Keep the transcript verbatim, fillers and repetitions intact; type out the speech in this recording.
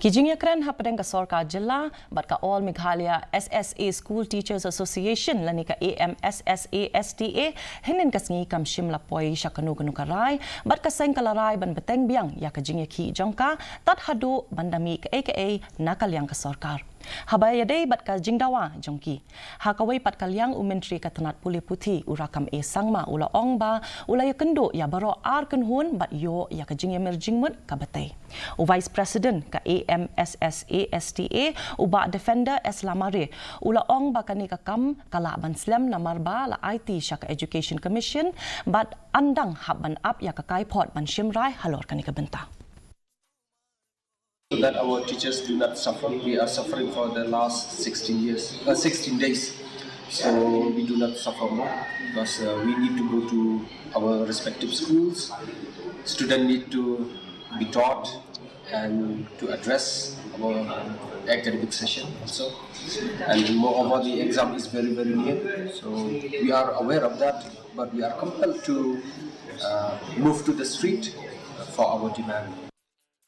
Ki jingïakren hapdeng ka sorkar jylla bad ka All Meghalaya S S A School Teachers Association lane ka A M S S A S T A hynnin ka sngi kam shym la poi sha kano kano ka rai, bad ka seng ka la rai ban bteng biang ïa ka jingïakhih jong ka tad haduh ban da mih kaei kaei na ka liang ka sorkar. Haba ïadei bad ka jingdawa jong ki, ha kawei pat ka liang u Myntri ka tnat pule puthi u Rakkam A Sangma u la ong ba u la ïakynduh ïa baroh ar kynhun bad ïoh ïa ka jingïamir jingmut ka batei. U Vice President ka A M S S A S T A, u Bah Defender S Lamare, u la ong ba kane ka kam ka lah ban slem namar ba la aiti sha ka Education Commission bad ynda hap ban ap ïa ka kaiphod ban shim rai halor kane ka bynta. So that our teachers do not suffer. We are suffering for the last sixteen years, uh, sixteen days. So we do not suffer more because uh, we need to go to our respective schools. Students need to be taught and to address our academic session also. And moreover, the exam is very, very near. So we are aware of that, but we are compelled to uh, move to the street for our demand.